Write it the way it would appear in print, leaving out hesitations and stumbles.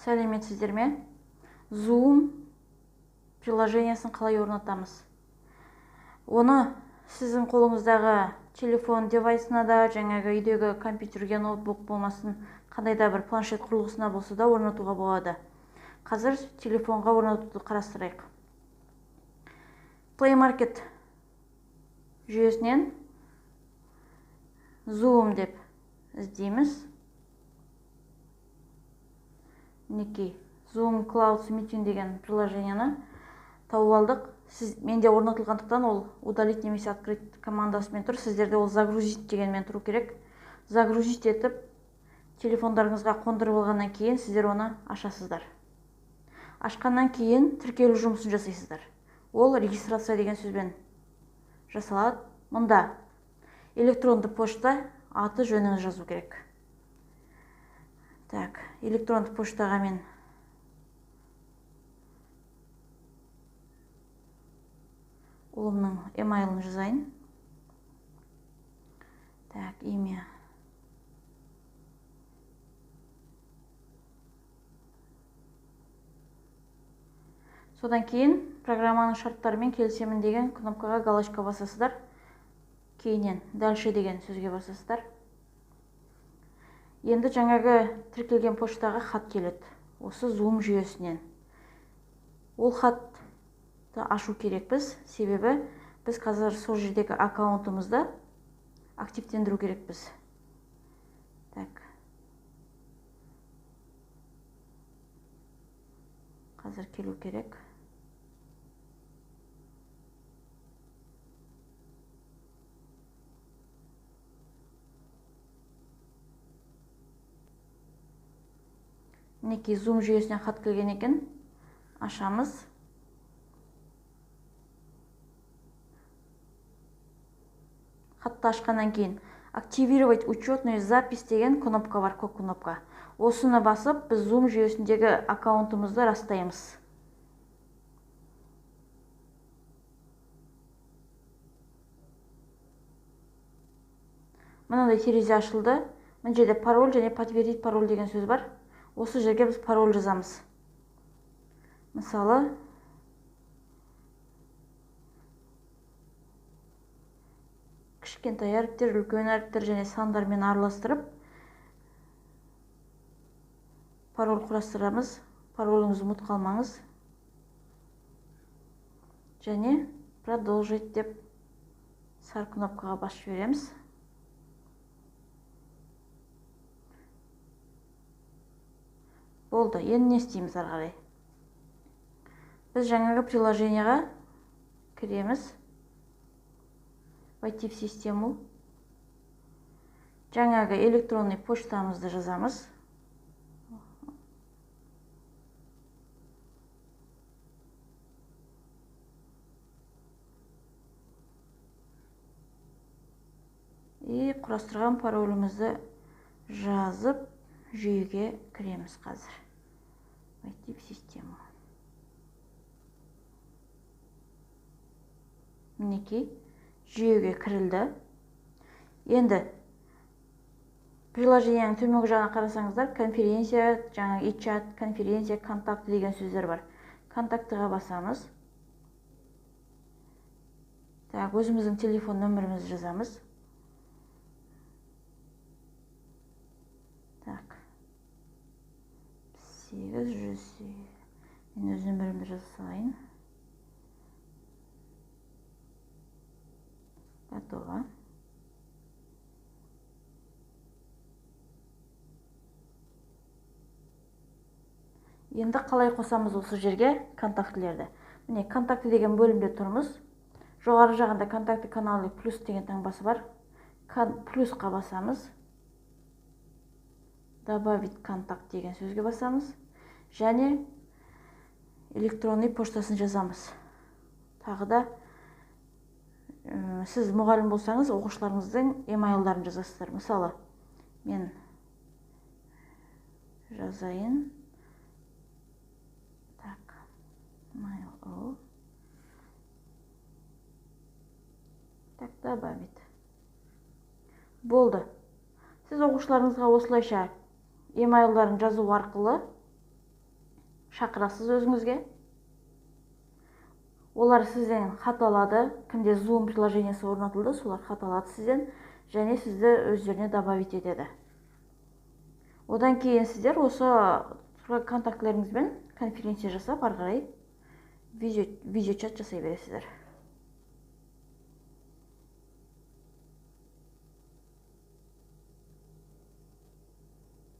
Сәлеметсіздер ме? Zoom приложениесін қалай орнатамыз? Оны сіздің қолыңыздағы телефон девайсына да, жаңағы үйдегі компьютерге, ноутбук болмасын, қандай да бір планшет құрылғысына болса да орнатуға болады. Қазір телефонға орнатуды қарастырайық. Play Market жүйесінен Zoom деп іздейміз. Мінекей, Zoom Cloud Meeting деген приложениені тауып алдық. Сіз, менде орнатылғандықтан ол удалить немесе открыть командасымен тұр. Сіздерде ол загрузить дегенмен тұру керек. Загрузить етіп, телефондарыңызға қондырып алғаннан кейін сіздер оны ашасыздар. Ашқаннан кейін тіркелу жұмысын жасайсыздар. Ол регистрация деген сөзбен жасалады. Мұнда электронды пошта, аты жөніңіз жазу керек. Так, электронды поштаға мен ұлымның email-ын жазайын. Так, имя. Содан кейін программаның шарттарымен келісемін деген кнопкаға галочка басасыздар. Кейіннен дальше деген сөзге басасыздар. Енді жаңағы тіркелген поштаға хат келеді. Осы Zoom жүйесінен. Ол хатты ашу керекпіз, себебі біз қазір сол жердегі аккаунтымызды активтендіру керекпіз. Так. Қазір келу керек. Мінекей, Zoom жүйесінен хат келген екен. Ашамыз. Хатты ашқаннан кейін активировать учетную запись деген кнопка бар, көк кнопка. Осыны басып, біз Zoom жүйесіндегі аккаунтымызды растаймыз. Мынандай терезе ашылды. Мына жерде пароль және подтвердить пароль деген сөз бар. Осы жерге біз пароль жазамыз. Мысалы, кішкентай әріптер, үлкен әріптер және сандармен араластырып пароль құрастырамыз. Пароліңізді ұмытып қалмаңыз. Және продолжить деп сары кнопкаға басып жібереміз. Болды, енді не істейміз ары қарай? Біз жаңағы приложениеға кіреміз. Войти в систему. Жаңағы электронный почтамызды жазамыз. И құрастырған паролімізді жазып, жүйеге кіреміз қазір. Войти в систему. Мінекей, жүйеге кірілді. Енді приложениенің төменгі жағына қарасаңыздар, конференция, жаңағы и-чат, конференция, контакты деген сөздер бар. Контактыға басамыз. Так, өзіміздің телефон нөмірімізді жазамыз. Так. 800. Мен өз нөмірімді жаза салайын. Готово. Енді қалай қосамыз осы жерге контактілерді? Міне, контакты деген бөлімде тұрмыз. Жоғары жағында контакты каналы плюс деген таңбасы бар. Плюсқа басамыз. Добавить контакт деген сөзге басамыз. Және электронный поштасын жазамыз. Тағы да сіз мұғалім болсаңыз, оқушыларыңыздың email-дарын жазасыздар. Мысалы, мен жазайын. Так, mail. Так, добавить. Болды. Сіз оқушыларыңызға осылайша email-дарын жазу арқылы Шақырасыз өзіңізге. Олар сізден хат алады. Кімде Zoom приложениесі орнатылды, солар хат алады сізден және сізді өздеріне добавить етеді. Одан кейін сіздер осы контактілеріңізбен конференция жасап, ары қарай видео, видеочат жасай бересіздер.